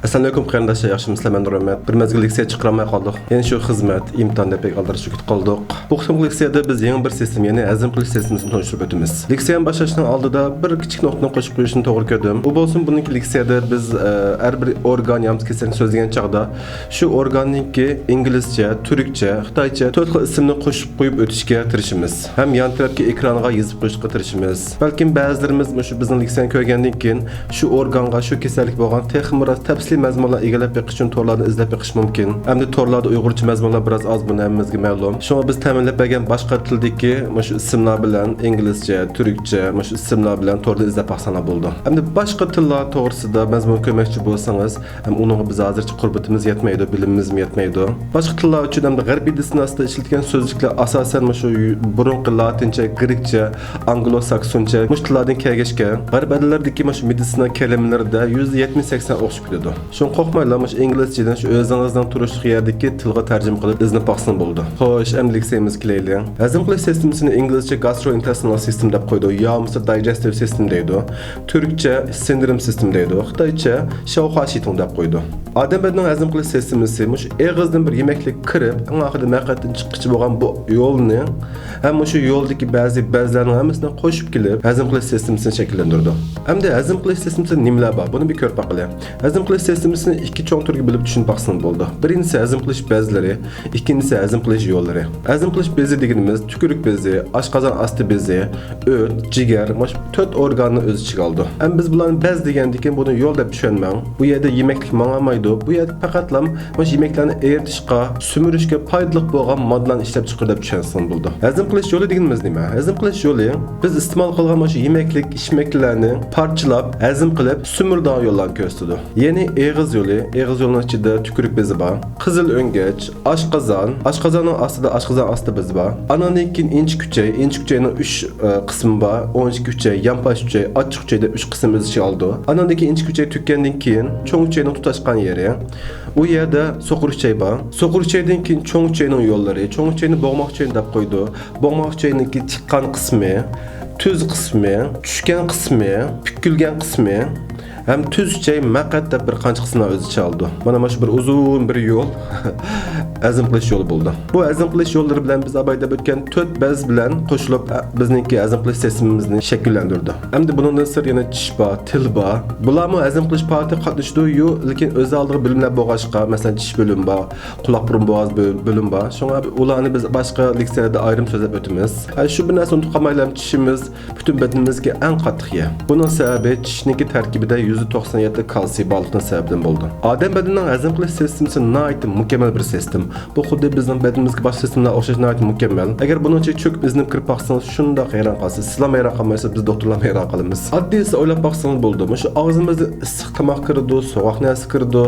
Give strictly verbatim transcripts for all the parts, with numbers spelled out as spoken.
ئەسسالامۇئەلەيكۇم قېرىنداشلار، ياخشىمۇسىلەر؟ مەن نۇرئەمەت. بىر مەزگىل لېكسىيە چىقىرالماي قالدۇق. يەنە شۇ خىزمەت، ئىمتىھان دەپ بەك ئالدىراش كېتىپ قالدۇق. بۇ قېتىمقى لېكسىيەدە بىز يېڭى بىر سىستېما، يەنى ھەزىم قىلىش سىستېمىسىنى تونۇشتۇرۇپ ئۆتىمىز. لېكسىيەنى باشلاشنىڭ ئالدىدا بىر كىچىك نۇقتىنى قوشۇپ قويۇشنى توغرا كۆردۈم. ئۇ بولسۇن، بۇنىڭكى لېكسىيەدە بىز، ئە، ھەر بىر ئورگان ياكى كېسەلنى سۆزلىگەن چاغدا شۇ ئورگاننىڭكى ئىنگلىزچە، تۈركچە، خىتايچە تۆت خىل ئىسىمنى قوشۇپ قويۇپ ئۆتۈشكە تىرىشىمىز. ھەم يان تەرەپكە ئېكرانغا يېزىپ قويۇشقا تىرىشىمىز. بەلكىم بەزىلىرىمىز مۇشۇ بىزنىڭ لېكسىيەنى كۆرگەندىن كېيىن شۇ ئورگانغا شۇ كېسەللىك بولغان تېخىمۇ راست تەپسىلىي مەزمۇنلار ئىگىلەپ بېقىش ئۈچۈن تورلاردىن ئىزدەپ بېقىش مۇمكىن. ئەمدى تورلاردا ئۇيغۇرچە مەزمۇنلار بىراز ئاز، بۇنى ھەممىمىزگە مەلۇم. شۇڭا بىز تەمىنلەپ بەرگەن باشقا تىلدىكى مۇشۇ ئىسىملار بىلەن ئىنگلىزچە، تۈركچە مۇشۇ ئىسىملار بىلەن توردىن ئىزدەپ باقساڭلار بولىدۇ. ئەمدى باشقا تىللار توغرىسىدا مەزمۇن كۆرمەكچى بولسىڭىز، ھەم ئۇنىڭغا بىز ھازىرچە قۇربىتىمىز يەتمەيدۇ، بىلىمىمىزمۇ يەتمەيدۇ. باشقا تىللار ئۈچۈن ھەمدە غەربىي مېدىتسىناسىدا ئىشلىتىلگەن سۆزلۈكلەر ئاساسەن مۇشۇ يۇ-، بۇرۇنقى لاتىنچە، گرېكچە، ئانگلو-ساكسونچە مۇشۇ تىللاردىن كەلگەچكە، غەرب ئەللىرىدىكى مۇشۇ مېدىتسىنا كەلىمىلىرىدە يۈزدە يەتمىش سەكسەن ئوخشىشىپ كېتىدۇ. شۇڭا قورقمايلا مۇشۇ ئىنگلىزچىدىن شۇ ئۆزىڭىزنىڭ تۇرۇشلۇق يەردىكى تىلغا تەرجىمە قىلىپ ئىزدىنىپ باقسىڭىز بولىدۇ. خوش، ئەمدى لېكسىيىمىزگە كېلەيلى. ھەزىم قىلىش سىستېمىسىنى ئىنگلىزچە gastrointestinal system دەپ قويىدۇ، يا بولمىسا digestive system دەيدۇ. تۈركچە سىندىرىم سىستېمى دەيدۇ، خىتايچە شاۋخۇا شىتىڭ دەپ قويىدۇ. ئادەم بەدىنىنىڭ ھەزىم قىلىش سىستېمىسى مۇشۇ ئېغىزدىن بىر يېمەكلىك كىرىپ، ئەڭ ئاخىرىدا مەقئەتتىن چىققىچە بولغان بۇ يولنى ھەم مۇشۇ يولدىكى بەزى بەزلەرنىڭ ھەممىسىنى قوشۇپ كېلىپ، ھەزىم قىلىش سىستېمىسىنى شەكىللەندۈرىدۇ. ئەمدى ھەزىم قىلىش سىستېمىسىدە نېمىلەر بار؟ بۇنى بىر كۆرۈپ باقىلى. ھەزىم قىلىش سىستېمىسىنى ئىككى چوڭ تۈرگە بۆلۈپ چۈشىنىپ باقسىڭىز بولىدۇ. بىرىنچىسى ھەزىم قىلىش بەزلىرى، ئىككىنچىسى ھەزىم قىلىش يوللىرى. ھەزىم قىلىش بېزى دېگىنىمىز تۈكۈرۈك بېزى، ئاشقازان ئاستى بېزى، ئۆت، جىگەر، مۇشۇ تۆت ئورگاننى ئۆز ئىچىگە ئالىدۇ. ئەمما بىز بۇلارنى بەز دېگەندىكىن بۇنى يول دەپ چۈشەنمەڭ. بۇ يەردە يېمەكلىك ماڭالمايدۇ. بۇ يەردە پەقەتلا مۇشۇ يېمەكلەرنى ئېرىتىشقا، سۈمۈرۈشكە پايدىلىق بولغان ماددىلارنى ئىشلەپ چىقىرىدۇ دەپ چۈشەنسىڭىز بولىدۇ. ھەزىم قىلىش يولى دېگىنىمىز نېمە؟ ھەزىم قىلىش يولى بىز ئىستېمال قىلغان مۇشۇ يېمەكلىك، ئىچمەكلىكلەرنى پارچىلاپ، ھەزىم قىلىپ، سۈمۈرىدىغان يوللارنى كۆرسىتىدۇ. يەنى ئېغىز يولى، ئېغىز يولىنىڭ ئىچىدە تۈكۈرۈك بېزى بار، قىزىل ئۆڭگەچ، ئاشقازان، ئاشقازاننىڭ ئاستىدا ئاشقازان ئاستى بېزى بار. ئانىڭدىن كېيىن ئىنچىكە ئۈچەي، ئىنچىكە ئۈچەينىڭ ئۈچ، ئە، قىسمى بار، ئوڭ ئىچكى ئۈچەي، يانپاش ئۈچەي، ئاچچىق ئۈچەي دەپ ئۈچ قىسىم ئۆز ئىچىگە ئالىدۇ. ئانىڭدىن كېيىن ئىنچىكە ئۈچەي تۈگىگەندىن كېيىن چوڭ ئۈچەينىڭ تۇتاشقان يېرى. ئۇ يەردە سوقۇر ئۈچەي بار. سوقۇر ئۈچەيدىن كېيىن چوڭ ئۈچەينىڭ يوللىرى، چوڭ ئۈچەينى بوغماق ئۈچەينى دەپ قويىدۇ. بوغماق ئۈچەينىڭكى چىققان قىسمى، تۈز قىسمى، چۈشكەن قىسمى، پۈككۈلگەن قىسمى، ھەم تۈز ئۈچەي، مەقئەت دەپ بىر قانچە قىسىملار ئۆز ئىچىگە ئالىدۇ. مانا، مانا شۇ بىر ئۇزۇن بىر يول، ھەزىم قىلىش يولى بولىدۇ. بۇ ھەزىم قىلىش يوللىرى بىلەن بىز ئاۋايدا ئۆتكەن تۆت بەز بىلەن قوشۇلۇپ، بىزنىڭكى ھەزىم قىلىش سىستېمىمىزنى شەكىللەندۈرىدۇ. ئەمدى بۇنىڭدىن سىرت يەنە چىش بار، تىل بار. بۇلارمۇ ھەزىم قىلىش پائالىيىتىگە قاتنىشىدۇ، يۇ، لېكىن ئۆز ئالدىغا بۆلۈملەر بولغاچقا، مەسىلەن، چىش بۆلۈمى بار، قۇلاق بۇرۇن بوغاز بۆ-، بۆلۈمى بار. شۇڭا ئۇلارنى بىز باشقا لېكسىيەلەردە ئايرىم سۆزلەپ ئۆتىمىز. ھە، شۇ بىر نەرسىنى ئۇنتۇپ قالمايلى، چىشىمىز پۈتۈن بەدىنىمىزدىكى ئەڭ قاتتىق يەر. بۇنىڭ سەۋەبى چىشنىڭكى تەركىبىدە يۈزدە توقسان يەتتە كالتسىي بارلىقىنىڭ سەۋەبىدىن بولىدۇ. ئادەم بەدىنىنىڭ ھەزىم قىلىش سىستېمىسى ناھايىتى مۇكەممەل بىر سىستېما. بۇ خۇددى بىزنىڭ بەدىنىمىزدىكى باشقا سىستېمىلار ئوخشاش ناھايىتى مۇكەممەل. ئەگەر بۇنىڭ ئىچىگە چۆكۈپ ئىزدىنىپ كىرىپ باقسىڭىز، شۇنداق ھەيران قالىسىز. سىزلارمۇ ھەيران قالمايسىز، بىز دوختۇرلارمۇ ھەيران قالىمىز. ئاددىيسى ئويلاپ باقسىڭىز بولىدۇ. مۇشۇ ئاغزىمىزدا ئىسسىق تاماق كىرىدۇ، سوغۇق نەرسە كىرىدۇ،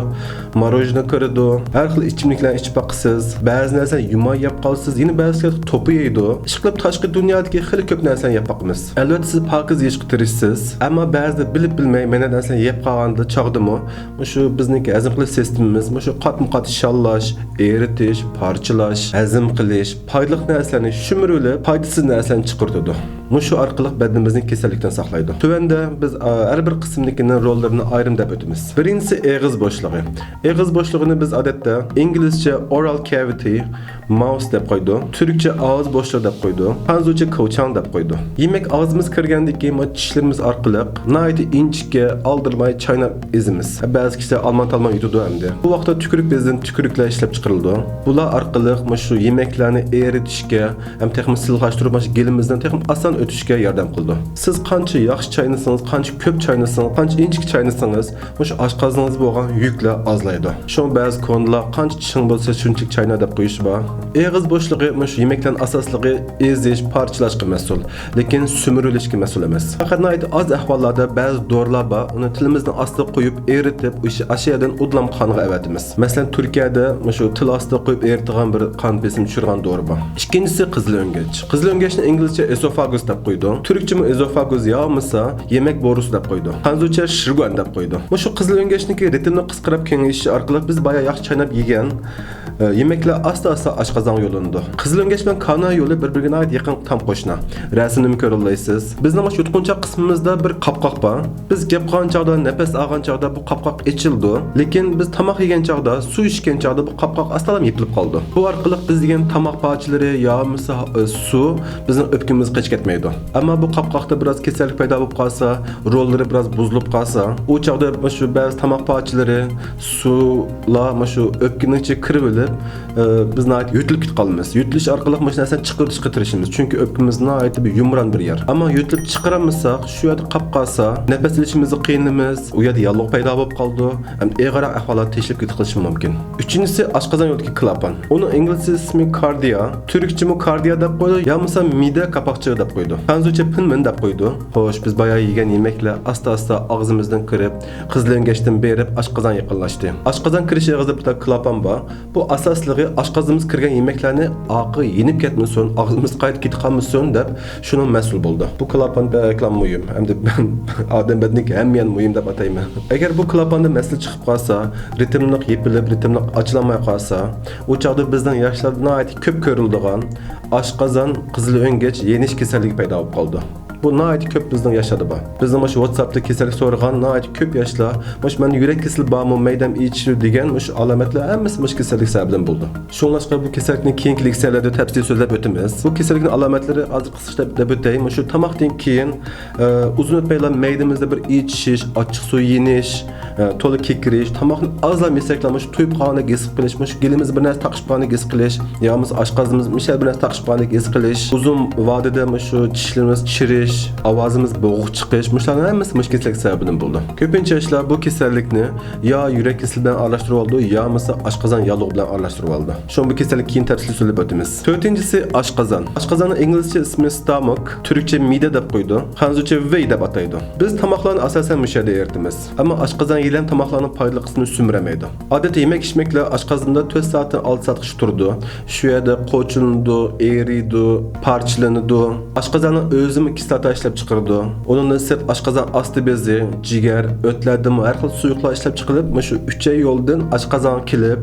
ماروژنا كىرىدۇ، ھەر خىل ئىچىملىكلەرنى ئىچىپ باقىسىز. بەزى نەرسىلەرنى يۇماي يەپ قالىسىز، يەنە بەزىسى توپا يەيدۇ. ئىشقىلىپ تاشقى دۇنيادىكى خېلى كۆپ نەرسىلەرنى يەپ باقىمىز. ئەلۋەتتە سىز پاكىز يېيىشقا تىرىشىسىز، ئەمما بەزىدە بىلىپ بىلمەي مەينەت نەرسىلەرنى يەپ قالغاندا چاغدىمۇ مۇشۇ بىزنىڭكى ھەزىم قىلىش سىستېمىمىز مۇشۇ قاتمۇ قات شاللاش، ئېرىتىش، پارچىلاش، ھەزىم قىلىش، پايدىلىق نەرسىلەرنى شۈمۈرۈۋېلىپ، پايدىسىز نەرسىلەرنى چىقىرىدۇ. مۇشۇ ئارقىلىق بەدىنىمىزنى كېسەللىكتىن ساقلايدۇ. تۆۋەندە بىز، ئا، ھەر بىر قىسىمدىكىنىڭ روللىرىنى ئايرىم دەپ ئۆتىمىز. بىرىنچىسى ئېغىز بوشلۇقى. ئېغىز بوشلۇقىنى بىز ئادەتتە ئىنگلىزچە oral cavity، ماۋس دەپ قويىدۇ، تۈركچە ئاغزى بوشلۇقى دەپ قويىدۇ، خەنزۇچە كاۋچاڭ دەپ قويىدۇ. يېمەك ئاغزىمىزغا كىرگەندىن كېيىن چىشلىرىمىز ئارقىلىق ناھايىتى ئىنچىكە، ئالدىرىماي چايناپ ئېزىمىز. بەزى كىشىلەر ئالمان-تالمان يۇتىدۇ ئەمدى. بۇ ۋاقىتتا تۈكۈرۈك بېزىدىن تۈكۈرۈكلەر ئىشلەپ چىقىرىلىدۇ. بۇلار ئارقىلىق مۇشۇ يېمەكلەرنى ئېرىتىشكە، ھەم تېخىمۇ سىلىقلاشتۇرۇپ، مانا شۇ گېلىمىزنىڭ تېخىمۇ ئاسان ئۆتۈشىگە ياردەم قىلىدۇ. سىز قانچە ياخشى چاينىسىڭىز، قانچە كۆپ چاينىسىڭىز، قانچە ئىنچىكە چاينىسىڭىز، مۇشۇ ئاشقازىنىڭىزدا بولغان يۈكلەر ئازلايدۇ. شۇڭا بەزى كونىلار قانچە چىشىڭ بولسا شۇنچىلىك چاينا دەپ قويۇشى بار. ئېغىز بوشلۇقى مۇشۇ يېمەكلەرنىڭ ئاساسلىقى ئېزىش، پارچىلاشقا مەسئۇل، لېكىن سۈمۈرۈۋېلىشكە مەسئۇل ئەمەس. پەقەت ناھايىتى ئاز ئەھۋاللاردا بەزى دورىلار بار، ئۇنى تىلىمىزنىڭ ئاستىغا قويۇپ ئېرىتىپ، ئاشۇ، ئاشۇ يەردىن ئۇدۇللا قانغا ئەۋەتىمىز. مەسىلەن، تۈركىيەدە مۇشۇ تىل ئاستىغا قويۇپ ئېرىتىدىغان بىر قان بېسىمى چۈشۈرىدىغان دورا بار. ئىككىنچىسى قىزىل ئۆڭگەچ. قىزىل ئۆڭگەچنى ئىنگلىزچە ئېسوفاگۇس دەپ قويىدۇ. تۈركچىمۇ ئېزوفاگۇس يا بولمىسا يېمەك بورۇسى دەپ قويىدۇ. خەنزۇچە شىرگۇەن دەپ قويىدۇ. مۇشۇ قىزىل ئۆڭگەچنىڭكى رىتىمنىڭ قىسقىراپ كېڭىيىشى ئارقىلىق بىز بايا ياخشى چايناپ يېگەن، ئە، يېمەكلەر ئاستا-ئاستا ئاشقازانغا يوللىنىدۇ. قىزىل ئۆڭگەچ بىلەن كانا يولى بىر-بىرىگە ناھايىتى يېقىن تام قوشنا. رەسىمدىمۇ كۆرەلەيسىز. بىزنىڭ مۇشۇ يۇتقۇنچاق قىسمىمىزدا بىر قاپقاق بار. بىز گەپ قىلغان چاغدا، نەپەس ئالغان چاغدا بۇ قاپقاق ئېچىلىدۇ. لېكىن بىز تاماق يېگەن چاغدا، سۇ ئىچكەن چاغدا بۇ قاپقاق ئاستالام يېپىلىپ قالىدۇ. بۇ ئارقىلىق بىز يېگەن تاماق پارچىلىرى يا بولمىسا، ئە، سۇ بىزنىڭ ئۆپكىمىزگە قېچىپ كەتمەيدۇ. ئەمما بۇ قاپقاقتا بىراز كېسەللىك پەيدا بولۇپ قالسا، روللىرى بىراز بۇزۇلۇپ قالسا، ئۇ چاغدا مۇشۇ بەزى تاماق پارچىلىرى، سۇلار مۇشۇ ئۆپكىنىڭ ئىچىگە كىرىۋېلىپ، ئە، بىز ناھايىتى يۆتىلىپ كېتىپ قالىمىز. يۆتىلىش ئارقىلىق مۇشۇ نەرسىنى چىقىرىشقا تىرىشىمىز. چۈنكى ئۆپكىمىز ناھايىتى بىر يۇمران بىر يەر. ئەمما يۆتىلىپ چىقىرالمىساق، شۇ يەردە قاپ قالسا، نەپەس ئېلىشىمىزغا قىينىلىمىز، ئۇ يەردە ياللۇغ پەيدا بولۇپ قالىدۇ، ھەم ئېغىرراق ئەھۋاللارغا تېشىلىپ كېتىپ قېلىشى مۇمكىن. ئۈچىنچىسى، ئاشقازان يولىدىكى كلاپان. ئۇنىڭ ئىنگلىزچە ئىسمى كاردىيا، تۈركچىمۇ كاردىيا دەپ قويىدۇ، يا بولمىسا مىدە قاپاقچىقى دەپ قويىدۇ. خەنزۇچە پىنمىن دەپ قويىدۇ. خوش، بىز بايا يېگەن يېمەكلەر ئاستا-ئاستا ئاغزىمىزدىن كىرىپ، قىزىل ئۆڭگەچتىن بېرىپ ئاشقازان يېقىنلاشتى. ئاشقازان كىرىش ئېغىزىدا بىر تال كلاپان بار. بۇ ئاساسلىقى ئاشقازىنىمىزغا كىرگەن يېمەكلەرنى ئارقىغا يېنىپ كەتمىسۇن، ئاغزىمىزغا قايتا كېتىپ قالمىسۇن دەپ شۇنىڭ مەسئۇل بولىدۇ. بۇ كلاپان بەكلا مۇھىم. ئەمدى مەن ئادەم بەدىنىدىكى ھەممە يەرنى مۇھىم دەپ ئاتايمەن. ئەگەر بۇ كلاپاندا مەسىلە چىقىپ قالسا، رىتىملىق يېپىلىپ، رىتىملىق ئاچىلالماي قالسا، ئۇ چاغدا بىزنىڭ ياشلاردا ناھايىتى كۆپ كۆرۈلىدىغان ئاشقازان قىزىل ئۆڭگەچ يېنىش كېسەللىكى پەيدا بولۇپ قالىدۇ. بۇ ناھايىتى كۆپ بىزنىڭ ياشلاردا بار. بىزنىڭ مۇشۇ ۋاتساپتا كېسەللىك سورىغان ناھايىتى كۆپ ياشلار، مۇشۇ مەندە يۈرەك كېسىلى بارمۇ، مەيدەم ئېچىشىدۇ دېگەن مۇشۇ ئالامەتلەر ھەممىسى مۇشۇ كېسەللىك سەۋەبىدىن بولىدۇ. شۇڭلاشقا بۇ كېسەللىكنى كېيىنكى لېكسىيەلەردە تەپسىلىي سۆزلەپ ئۆتىمىز. بۇ كېسەللىكنىڭ ئالامەتلىرى ھازىر قىسقىچە دەپ، دەپ ئۆتەي. مۇشۇ تاماقتىن كېيىن، ئە، ئۇزۇن ئۆتمەيلا مەيدىمىزدە بىر ئېچىشىش، ئاچچىق سۇ يېنىش، ئە، تولا كېكىرىش، تاماقنى ئازلا يېسەكلا مۇشۇ تويۇپ قالغاندەك ھېس قىلىش، مۇشۇ گېلىمىز بىر نەرسە تاقىشىپ قالغاندەك ھېس قىلىش، يا بولمىسا ئاشقازىنىمىز مۇشۇ يەر بىر نەرسە تاقىشىپ قالغاندەك ھېس قىلىش، ئۇزۇن ۋادىدە مۇشۇ چىشلىرىمىز چىرىش، ئاۋازىمىز بوغۇق چىقىش، مۇشۇلارنىڭ ھەممىسى مۇشۇ كېسەللىك سەۋەبىدىن بولىدۇ. كۆپىنچە ياشلار بۇ كېسەللىكنى يا يۈرەك كېسىلى بىلەن ئارىلاشتۇرۇۋالىدۇ، يا بولمىسا ئاشقازان ياللۇغى بىلەن ئارىلاشتۇرۇۋالىدۇ. شۇڭا بۇ كېسەللىك كېيىن تەپسىلىي سۆزلەپ ئۆتىمىز. تۆتىنچىسى ئاشقازان. ئاشقازاننىڭ ئىنگلىزچە ئىسمى ستاموك، تۈركچە مىدە دەپ قويىدۇ، خەنزۇچە ۋېي دەپ ئاتايدۇ. بىز تاماقلارنى ئاساسەن مۇشۇ يەردە ئېرىتىمىز. ئەمما ئاشقازان يېلىم تاماقلارنىڭ پايدىلىق قىسمىنى سۈمۈرەلمەيدۇ. ئادەتتە يېمەك ئىچمەكلەر ئاشقازىنىدا تۆت سائەتتىن ئالتە سائەتقىچە تۇرىدۇ. شۇ يەردە قوچۇلىنىدۇ، ئېرىيدۇ، پارچىلىنىدۇ. ئاشقازاننىڭ ئۆزىمۇ كىسلاتا ئىشلەپ چىقىرىدۇ. ئۇنىڭدىن سىرت ئاشقازان ئاستى بېزى، جىگەر، ئۆتلەردىنمۇ ھەر خىل سۇيۇقلار ئىشلەپ چىقىرىلىپ، مۇشۇ ئۈچەي يولىدىن ئاشقازانغا كېلىپ،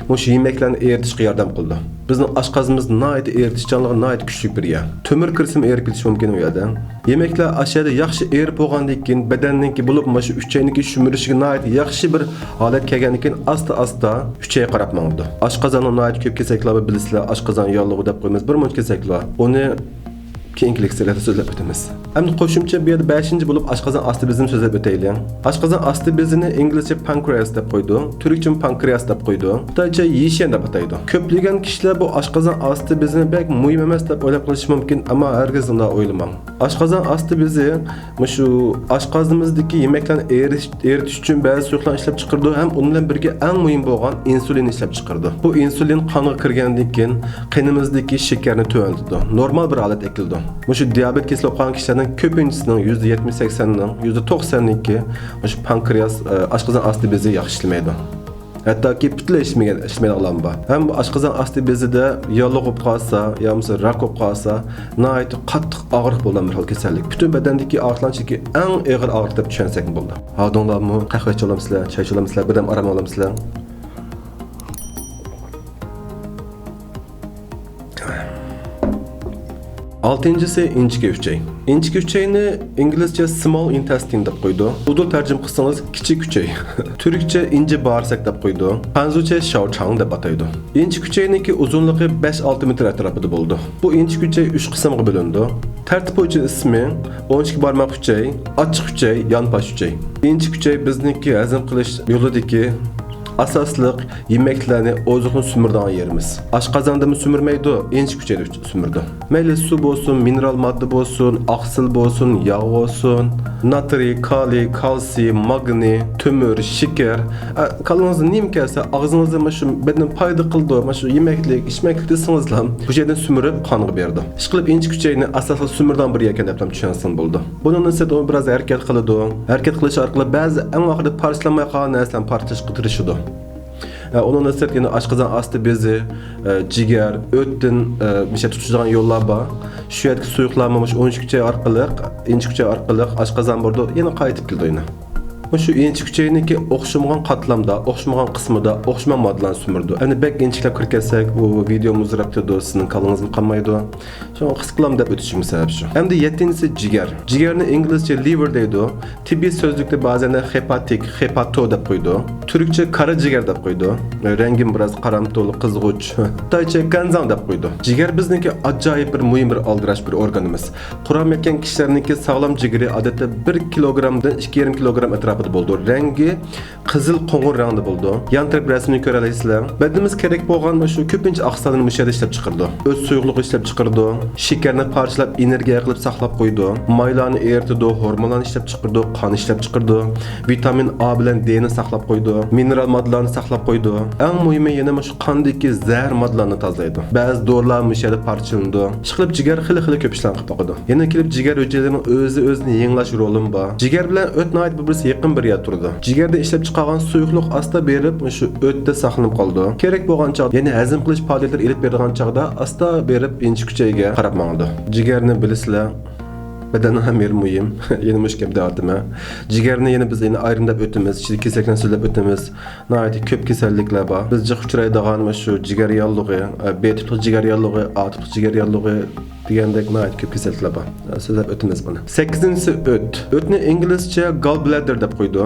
مۇشۇ يېمەكلەرنى ئېرىتىشكە ياردەم قىلىدۇ. بىزنىڭ ئاشقازىنىمىز ناھايىتى ئېرىتىشچانلىقى ناھايىتى كۈچلۈك بىر يەر. تۆمۈر كىرسىمۇ ئېرىپ كېتىشى مۇمكىن ئۇ يەردە. يېمەكلەر ئاشۇ يەردە ياخشى ئېرىپ بولغاندىن كېيىن، بەدەننىڭكى، بولۇپمۇ مۇشۇ ئۈچەينىڭكى شۈمۈرۈشىگە ناھايىتى ياخشى بىر ھالەت كەلگەندىن كېيىن، ئاستا-ئاستا ئۈچەيگە قاراپ ماڭىدۇ. ئاشقازاننىڭ ناھايىتى كۆپ كېسەللىكلەر بار، بىلىسىلەر، ئاشقازان ياللۇغى دەپ قويىمىز، بىر مۇنچە كېسەللىك بار. ئۇنى كېيىنكى لېكسىيەلەردە سۆزلەپ ئۆتىمىز. ئەمدى قوشۇمچە بۇ يەردە بەشىنچى بولۇپ ئاشقازان ئاستى بېزىنى سۆزلەپ ئۆتەيلى. ئاشقازان ئاستى بېزىنى ئىنگلىزچە پانكرېئاس دەپ قويىدۇ، تۈركچىمۇ پانكرېئاس دەپ قويىدۇ، خىتايچە يىشيەن دەپ ئاتايدۇ. كۆپلىگەن كىشىلەر بۇ ئاشقازان ئاستى بېزىنى بەك مۇھىم ئەمەس دەپ ئويلاپ قېلىشى مۇمكىن، ئەمما ھەرگىز ئۇنداق ئويلىماڭ. ئاشقازان ئاستى بېزى مۇشۇ ئاشقازىنىمىزدىكى يېمەكلەرنى ئېرىش-، ئېرىتىش ئۈچۈن بەزى سۇيۇقلارنى ئىشلەپ چىقىرىدۇ ھەم ئۇنىڭ بىلەن بىرگە ئەڭ مۇھىم بولغان ئىنسۇلىن ئىشلەپ چىقىرىدۇ. بۇ ئىنسۇلىن قانغا كىرگەندىن كېيىن قېنىمىزدىكى شېكەرنى تۆۋەنلىتىدۇ. نورمال بىر ھالەتكە ئەكېلىدۇ. مۇشۇ دىيابېت كېسىلى بولۇپ قالغان كىشىلەرنىڭ كۆپىنچىسىنىڭ يۈزدە يەتمىش سەكسەننىڭ يۈزدە توقسەننىكى مۇشۇ پانكرېئاس، ئە، ئاشقازان ئاستى بېزى ياخشى ئىشلىمەيدۇ. ھەتتاكى پۈتۈنلەي ئىشلىمىگەن، ئىشلىمەيدىغانلارمۇ بار. ھەم بۇ ئاشقازان ئاستى بېزىدە ياللۇغ بولۇپ قالسا، يا بولمىسا راك بولۇپ قالسا، ناھايىتى قاتتىق ئاغرىق بولغان بىر خىل كېسەللىك. پۈتۈن بەدەندىكى ئاغرىقلارنىڭ ئىچىدىكى ئەڭ ئېغىر ئاغرىق دەپ چۈشەنسەكمۇ بولىدۇ. ھاۋدۇڭلارمۇ؟ قەھۋە ئىچىۋالامسىلەر، چاي ئىچىۋالامسىلەر، بىردەم ئارام ئالامسىلەر؟ ئالتىنچىسى ئىنچىكە ئۈچەي. ئىنچىكە ئۈچەينى ئىنگلىزچە small intestine دەپ قويىدۇ. ئۇدۇل تەرجىمە قىلسىڭىز كىچىك ئۈچەي. تۈركچە ئىنچە بارسەك دەپ قويىدۇ. خەنزۇچە شاۋچاڭ دەپ ئاتايدۇ. ئىنچىكە ئۈچەينىڭكى ئۇزۇنلۇقى بەش ئالتە مېتىر ئەتراپىدا بولىدۇ. بۇ ئىنچىكە ئۈچەي ئۈچ قىسىمغا بۆلۈنىدۇ. تەرتىپ بويىچە ئىسمى ئون ئىككى بارماق ئۈچەي، ئاچچىق ئۈچەي، يانپاش ئۈچەي. ئىنچىكە ئۈچەي بىزنىڭكى ھەزىم قىلىش يولىدىكى ئاساسلىق يېمەكلەرنى، ئوزۇقنى سۈمۈرىدىغان يېرىمىز. ئاشقازاندىمۇ سۈمۈرمەيدۇ، ئىنچىكە ئۈچەيدە سۈمۈرىدۇ. مەيلى سۇ بولسۇن، مىنېرال ماددا بولسۇن، ئاقسىل بولسۇن، ياغ بولسۇن، ناترىي، كالىي، كالتسىي، ماگنىي، تۆمۈر، شېكەر، ئە، كاللىڭىزغا نېمە كەلسە، ئاغزىڭىزدا مانا شۇ بەدەنگە پايدا قىلىدۇ، مانا شۇ يېمەكلىك، ئىچمەكلىك دېسىڭىزلا، بۇ يەردىن سۈمۈرۈپ قانغا بېرىدۇ. ئىشقىلىپ، ئىنچىكە ئۈچەينى ئاساسلىق سۈمۈرىدىغان بىر يەركەن دەپلا چۈشەنسىڭىز بولىدۇ. بۇنىڭدىن سىرت ئۇ بىراز ھەرىكەت قىلىدۇ. ھەرىكەت قىلىش ئارقىلىق بەزى ئەڭ ئاخىرىدا پارچىلانماي قالغان نەرسىلەرنى پارچىلاشقا تىرىشىدۇ. ئە، ئۇنىڭدىن سىرت يەنە ئاشقازان ئاستى بېزى، ئە، جىگەر، ئۆتتىن، ئە، مۇشۇ تۇتىشىدىغان يوللار بار. شۇ يەردىكى سۇيۇقلارمۇ مۇشۇ ئون ئىككى ئۈچەي ئارقىلىق، ئىنچىكە ئۈچەي ئارقىلىق ئاشقازان بارىدۇ، يەنە قايتىپ كېلىدۇ يەنە. مۇشۇ ئىنچىكە ئۈچەينىڭكى ئوخشىمىغان قاتلامدا، ئوخشىمىغان قىسمىدا، ئوخشىمىغان ماددىلارنى سۈمۈرىدۇ. ئەمدى بەك ئىنچىكىلەپ كىرىپ كەتسەك، بۇ ۋىدېيومۇ ئۇزىراپ كېتىدۇ، سىزنىڭ كاللىڭىزمۇ قانمايدۇ. شۇڭا قىسقىلام دەپ ئۆتۈشۈم سەۋەب شۇ. ئەمدى يەتتىنچىسى جىگەر. جىگەرنى ئىنگلىزچە liver دەيدۇ. تىببىي سۆزلۈكتە بازەن خېپاتىك، خېپاتو دەپ قويىدۇ. تۈركچە قارا جىگەر دەپ قويىدۇ. رەڭگىمۇ بىراز قارامتۇل، قىزغۇچ. خىتايچە گەنزاڭ دەپ قويىدۇ. جىگەر بىزنىڭكى ئاجايىپ بىر مۇھىم بىر ئالدىراش بىر ئورگانىمىز. قۇرام يەتكەن كىشىلەرنىڭكى ساغلام جىگىرى ئادەتتە بىر كىلوگرامدىن ئىككى يېرىم كىلوگرام ئەتراپىدا بولىدۇ. رەڭگى قىزىل قوڭۇر رەڭدە بولىدۇ. يانتىرىپ رەسىمىنى كۆرەلەيسىلەر. بەدىنىمىز كېرەك بولغان شۇ كۆپىنچە ئاقسىللارنى مۇشۇ يەردە ئىشلەپ چىقىرىدۇ. ئۆت سۇيۇقلۇقى ئىشلەپ چىقىرىدۇ. شېكەرنى پارچىلاپ، ئېنېرگىيە قىلىپ ساقلاپ قويىدۇ. مايلارنى ئېرىتىدۇ، ھورمونلارنى ئىشلەپ چىقىرىدۇ، قان ئىشلەپ چىقىرىدۇ. ۋىتامىن ئا بىلەن دېنى ساقلاپ قويىدۇ. مىنېرال ماددىلارنى ساقلاپ قويىدۇ. ئەڭ مۇھىمى يەنە مۇشۇ قاندىكى زەھەر ماددىلارنى تازىلايدۇ. بەزى دورىلار مۇشۇ يەردە پارچىلىنىدۇ. ئىشقىلىپ جىگەر خېلى-خېلى كۆپ ئىشلارنى قىلىپ باقىدۇ. يەنە كېلىپ جىگەر ھۈجەيرىلىرىنىڭ ئۆزى ئۆزىنى يېڭىلاش رولىمۇ بار. جىگەر بىلەن ئۆت ناھايىتى بىر-بىرسى يېقىن بىر يەردە تۇرىدۇ. جىگەردىن ئىشلەپ چىقارغان سۇيۇقلۇق ئاستا بېرىپ شۇ ئۆتتە ساقلىنىپ قالىدۇ. كېرەك بولغان چاغدا، يەنى ھەزىم قىلىش پائالىيەتلىرى ئېلىپ بېرىدىغان چاغدا ئاستا بېرىپ ئىنچىكە ئۈچەيگە قاراپ ماڭىدۇ. جىگەرنى بىلىسىلەر، بەدەننىڭ ھەم يېرى مۇھىم. يەنە مۇشۇ گەپنى دەۋاتىمەن. جىگەرنى يەنە بىز يەنە ئايرىم دەپ ئۆتىمىز، ئىچىدىكى كېسەكلەرنى سۆزلەپ ئۆتىمىز. ناھايىتى كۆپ كېسەللىكلەر بار. بىز جىق ئۇچرايدىغان مۇشۇ جىگەر ياللۇغى، بې تىپلىق جىگەر ياللۇغى، ئا تىپلىق جىگەر ياللۇغى دېگەندەك ناھايىتى كۆپ كېسەللىكلەر بار. سۆزلەپ ئۆتىمىز بۇنى. سەككىزىنچىسى ئۆت. ئۆتنى ئىنگلىزچە gall bladder دەپ قويىدۇ.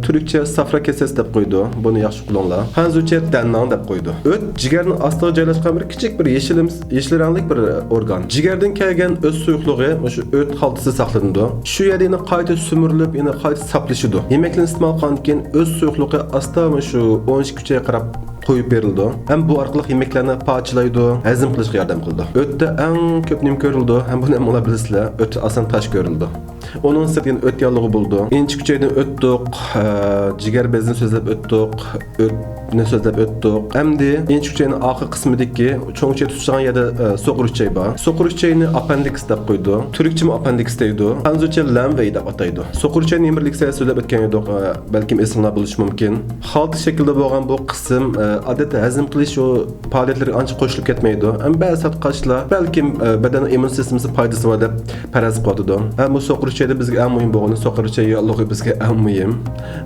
تۈركچە سافرا كېسەسى دەپ قويىدۇ. بۇنى ياخشى ئۇقۇڭلار. خەنزۇچە دەنناڭ دەپ قويىدۇ. ئۆت جىگەرنىڭ ئاستىغا جايلاشقان بىر كىچىك بىر يېشىل، يېشىل رەڭلىك بىر ئورگان. جىگەردىن كەلگەن ئۆت سۇيۇقلۇقى مۇشۇ ئۆت خالتىسىدا ساقلىنىدۇ. شۇ يەردە يەنە قايتا سۈمۈرۈلۈپ، يەنە قايتا ساپلىشىدۇ. يېمەكلىكنى ئىستېمال قىلغاندىن كېيىن ئۆت سۇيۇقلۇقى ئاستا مۇشۇ ئون ئىككى ئۈچەيگە قاراپ قويۇپ بېرىلىدۇ. ھەم بۇ ئارقىلىق يېمەكلەرنى پارچىلايدۇ، ھەزىم قىلىشقا ياردەم قىلىدۇ. ئۆتتە ئەڭ كۆپ نېمە كۆرۈلىدۇ؟ ھەم بۇنى ھەممىڭلار بىلىسىلەر، ئۆتتە ئاسان تاش كۆرۈلىدۇ. ئۇنىڭ سىرتىدا يەنە ئۆت ياللۇغى بولىدۇ. ئىنچىكە ئۈچەيدىن ئۆتتۇق، ئە، جىگەر بېزىنى سۆزلەپ ئۆتتۇق، ئۆتنى سۆزلەپ ئۆتتۇق. ئەمدى ئىنچىكە ئۈچەينىڭ ئارقا قىسمىدىكى چوڭ ئۈچەي تۇتىشىدىغان يەردە، ئە، سوقۇر ئۈچەي بار. سوقۇر ئۈچەينى ئاپپېندىكس دەپ قويىدۇ. تۈركچىمۇ ئاپپېندىكس دەيدۇ. خەنزۇچە لەمۋەي دەپ ئاتايدۇ. سوقۇر ئۈچەينى يەنە بىر لېكسىيەدە سۆزلەپ ئۆتكەن ئىدۇق، ئە، بەلكىم ئېسىڭلار بولۇشى مۇمكىن. خالتا شەكىلدە بولغان بۇ قىسىم، ئە، ئادەتتە ھەزىم قىلىش شۇ پائالىيەتلىرىگە ئانچە قوشۇلۇپ كەتمەيدۇ. ئەمما بەزى ساتقاچلار بەلكىم، ئە، بەدەننىڭ ئىممۇن سىستېمىسى پايدىسى بار دەپ پەرەز قىلىۋاتىدۇ. ھەم بۇ سوقۇر ئۈچەيدە بىزگە ئەڭ مۇھىم بولغىنى سوقۇر ئۈچەي ياللۇغى بىزگە ئەڭ مۇھىم.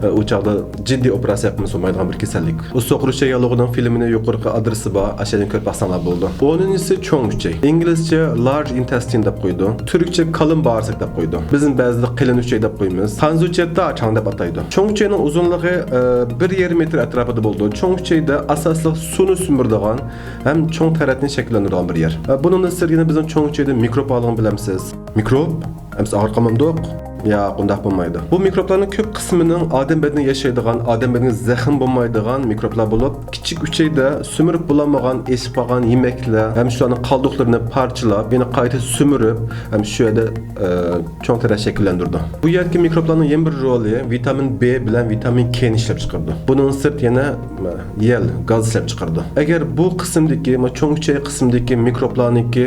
ئە، ئۇ چاغدا جىددىي ئوپېراتسىيە قىلمىسا بولمايدىغان بىر كېسەللىك. ئۇ سوقۇر ئۈچەي ياللۇغىنىڭ فىلىمىنى يۇقىرىقى ئادرېسى بار، ئاشۇ يەردىن كۆرۈپ باقساڭلار بولىدۇ. ئونىنچىسى چوڭ ئۈچەي. ئىنگلىزچە large intestine دەپ قويىدۇ. تۈركچە كالىن باغرىساق دەپ قويىدۇ. بىزمۇ بەزىدە قېلىن ئۈچەي دەپ قويىمىز. خەنزۇچە داچاڭ دەپ ئاتايدۇ. چوڭ ئۈچەينىڭ ئۇزۇنلۇقى، ئە، بىر يېرىم مېتىر ئەتراپىدا بولىدۇ. چوڭ ئۈچەيدە ئاساسلىق سۇنى سۈمۈرىدىغان ھەم چوڭ تەرەتنى شەكىللەندۈرىدىغان بىر يەر. ئە، بۇنىڭدىن سىرت يەنە بىزنىڭ چوڭ ئۈچەيدە مىكروب بارلىقىنى بىلەمسىز؟ مىكروب؟ ئەمىسە ئاغرىپ قالمامدۇق؟ ياق، ئۇنداق بولمايدۇ. بۇ مىكروبلارنىڭ كۆپ قىسمىنىڭ ئادەم بەدىنىگە ياشايدىغان، ئادەم بەدىنىگە زەخىم بولمايدىغان مىكروبلار بولۇپ، كىچىك ئۈچەيدە سۈمۈرۈپ بولالمىغان، ئېشىپ قالغان يېمەكلەر ھەم شۇلارنىڭ قالدۇقلىرىنى پارچىلاپ، يەنە قايتا سۈمۈرۈپ، ھەم شۇ يەردە، ئە، چوڭ تەرەت شەكىللەندۈرىدۇ. بۇ يەردىكى مىكروبلارنىڭ يەنە بىر رولى ۋىتامىن بې بىلەن ۋىتامىن كېنى ئىشلەپ چىقىرىدۇ. بۇنىڭ سىرت يەنە، ئە، يەل، گاز ئىشلەپ چىقىرىدۇ. ئەگەر بۇ قىسىمدىكى، ما، چوڭ ئۈچەي قىسمىدىكى مىكروبلارنىڭكى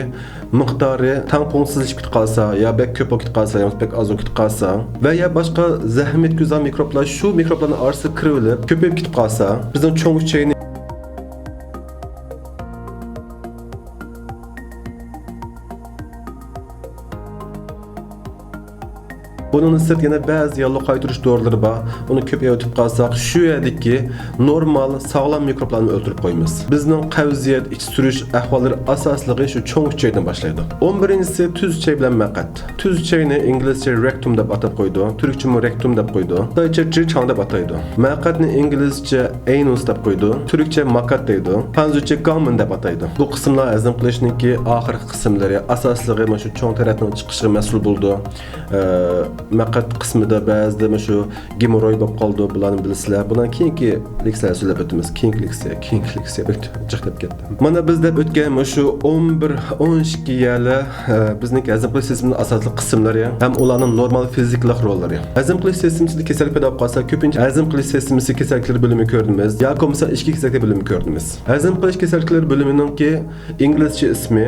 مىقدارى تەڭپۇڭسىزلىشىپ كېتىپ قالسا، يا بەك كۆپ بولۇپ كېتىپ قالسا، يا بەك ئاز بولۇپ كېتىپ قالسا، ۋە يا باشقا زەخمەت يەتكۈزىدىغان مىكروبلار شۇ مىكروبلارنىڭ ئارىسىدا كىرىۋېلىپ، كۆپىيىپ كېتىپ قالسا، بىزنىڭ چوڭ ئۈچەينى بۇنىڭدىن سىرت يەنە بەزى ياللۇغ قايتۇرۇش دورىلىرى بار. ئۇنى كۆپ ئېۋىتىپ قالساق، شۇ يەردىكى نورمال، ساغلام مىكروبلارنى ئۆلتۈرۈپ قويىمىز. بىزنىڭ قەۋزىيەت، ئىچى سۈرۈش ئەھۋاللىرى ئاساسلىقى شۇ چوڭ ئۈچەيدىن باشلايدۇ. ئون بىرىنچىسى تۈز ئۈچەي بىلەن مەقئەت. تۈز ئۈچەينى ئىنگلىزچە رېكتۇم دەپ ئاتاپ قويىدۇ. تۈركچىمۇ رېكتۇم دەپ قويىدۇ. خىتايچە جىچاڭ دەپ ئاتايدۇ. مەقئەتنى ئىنگلىزچە ئەينۇس دەپ قويىدۇ. تۈركچە ماكات دەيدۇ. خەنزۇچە گاڭمېن دەپ ئاتايدۇ. بۇ قىسىملار ھەزىم قىلىشنىڭكى ئاخىرقى قىسىملىرى، ئاساسلىقى مانا شۇ چوڭ تەرەتنىڭ چىقىشىغا مەسئۇل بولىدۇ. ئە، مەقئەت قىسمىدا بەزىدە مانا شۇ گېموروي بولۇپ قالىدۇ، بۇلارنى بىلىسىلەر. بۇنىڭ كېيىنكى لېكسىيەلەردە سۆزلەپ ئۆتىمىز. كېيىنكى لېكسىيە، كېيىنكى لېكسىيە، جىق دەپ كەتتىم. مانا بىز دەپ ئۆتكەن مۇشۇ ئون بىر، ئون ئىككى يەرلەر، ئە، بىزنىڭكى ھەزىم قىلىش سىستېمىسىنىڭ ئاساسلىق قىسىملىرى ھەم ئۇلارنىڭ نورمال فىزىكىلىق روللىرى. ھەزىم قىلىش سىستېمىسىدا كېسەللىك پەيدا بولۇپ قالسا، كۆپىنچە ھەزىم قىلىش سىستېمىسى كېسەللىكلىرى بۆلۈمى كۆرىمىز ياكى بولمىسا ئىچكى كېسەللىكلەر بۆلۈمى كۆرىمىز. ھەزىم قىلىش كېسەللىكلىرى بۆلۈمىنىڭكى ئىنگلىزچە ئىسمى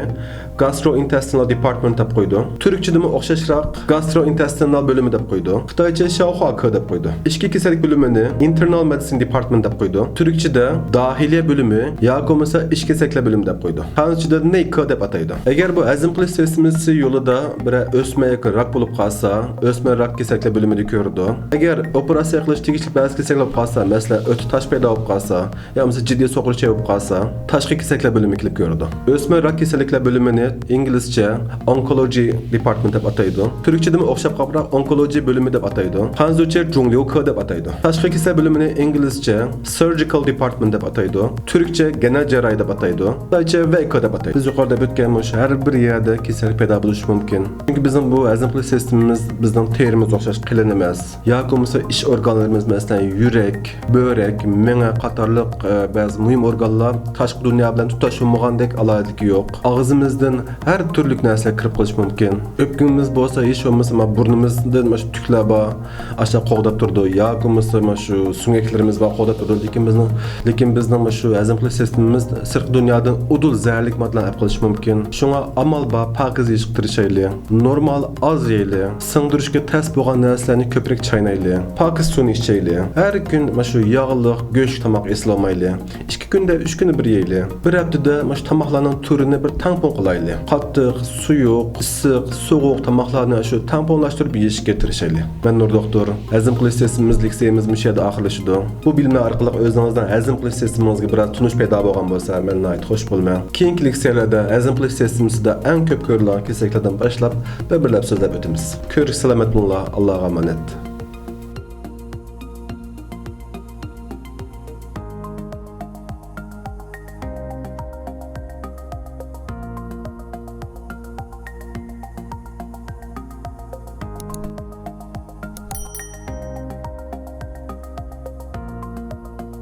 gastrointestinal department دەپ قويىدۇ. تۈركچىدىمۇ ئوخشاشراق gastrointestinal بۆلۈمى دەپ قويىدۇ. خىتايچە شاۋخۇا كې دەپ قويىدۇ. ئىچكى كېسەللىك بۆلۈمىنى internal medicine department دەپ قويىدۇ. تۈركچىدە داخىلىيە بۆلۈمى ياكى بولمىسا ئىچ كېسەللىكلەر بۆلۈمى دەپ قويىدۇ. خەنزۇچىدا نېي كې دەپ ئاتايدۇ. ئەگەر بۇ ھەزىم قىلىش سىستېمىسى يولىدا بىرەر ئۆسمە ياكى راك بولۇپ قالسا، ئۆسمە راك كېسەللىكلەر بۆلۈمىدە كۆرىدۇ. ئەگەر ئوپېراتسىيە قىلىش تېگىشلىك بەزى كېسەللىكلەر بولۇپ قالسا، مەسىلەن، ئۆتە تاش پەيدا بولۇپ قالسا، يا بولمىسا جىددىي سوقۇرۇش بولۇپ قالسا، تاشقى كېسەللىكلەر بۆلۈمى كېلىپ كۆرىدۇ. ئۆسمە راك كېسەللىكلەر بۆلۈمىنى ئىنگلىزچە oncology department دەپ ئاتايدۇ. تۈركچىدىمۇ ئوخشاپ قاپراق ئونكولوجىيە بۆلۈمى دەپ ئاتايدۇ. خەنزۇچە جۇڭليۇ كې دەپ ئاتايدۇ. تاشقى كېسەل بۆلۈمىنى ئىنگلىزچە surgical department دەپ ئاتايدۇ. تۈركچە گېنەل جەرراھى دەپ ئاتايدۇ. خىتايچە ۋەي كې دەپ ئاتايدۇ. بىز يۇقىرىدا دەپ ئۆتكەن مۇشۇ ھەر بىر يەردە كېسەللىك پەيدا بولۇشى مۇمكىن. چۈنكى بىزنىڭ بۇ ھەزىم قىلىش سىستېمىمىز بىزنىڭ تېرىمىز ئوخشاش قېلىن ئەمەس. ياكى بولمىسا ئىچ ئورگانلىرىمىز، مەسىلەن، يۈرەك، بۆرەك، مېڭە قاتارلىق، ئە، بەزى مۇھىم ئورگانلار تاشقى دۇنيا بىلەن تۇتاش بولمىغاندەك ئالاھىدىلىكى يوق. ئاغزىمىزدىن ھەر تۈرلۈك نەرسىلەر كىرىپ قېلىشى مۇمكىن. ئۆپكىمىز بولسا ھېچ بولمىسا مانا بۇرنىمىزدىن مانا شۇ تۈكلەر بار، ئاشۇنداق قوغداپ تۇرىدۇ. ياكى بولمىسا مانا شۇ سۆڭەكلىرىمىز بار، قوغداپ تۇرىدۇ. لېكىن بىزنىڭ، لېكىن بىزنىڭ مانا شۇ ھەزىم قىلىش سىستېمىمىز سىرتقى دۇنيادىن ئۇدۇل زەھەرلىك ماددىلارنى ئەپ قېلىشى مۇمكىن. شۇڭا ئامال بار پاكىز يېيىشقا تىرىشايلى. نورمال ئاز يەيلى. سىڭدۈرۈشكە تەس بولغان نەرسىلەرنى كۆپرەك چاينايلى. پاكىز سۇنى ئىچەيلى. ھەر كۈن مانا شۇ ياغلىق، گۆشلۈك تاماق ئېسىلالمايلى. ئىككى كۈندە ئۈچ كۈنى بىر يەيلى. بىر ھەپتىدە مانا شۇ تاماقلارنىڭ تۈرىنى بىر تەڭپۇڭ قىلايلى. قاتتىق، سۇيۇق، ئىسسىق، سوغۇق تاماقلارنى شۇ تەڭپۇڭلاشتۇرۇپ يېيىشكە تىرىشايلى. مەن نۇر دوختۇر. ھەزىم قىلىش سىستېمىمىز لېكسىيەمىز مۇشۇ يەردە ئاخىرلىشىدۇ. بۇ بىلىملەر ئارقىلىق ئۆزىڭىزنىڭ ھەزىم قىلىش سىستېمىڭىزگە بىراز تونۇش پەيدا بولغان بولسا، مەن ناھايىتى خوش بولىمەن. كېيىنكى لېكسىيەلەردە ھەزىم قىلىش سىستېمىسىدا ئەڭ كۆپ كۆرۈلىدىغان كېسەللىكلەردىن باشلاپ بىر-بىرلەپ سۆزلەپ ئۆتىمىز. كۆرۈشكە سالامەت بولۇڭلار. ئاللاغا ئامانەت.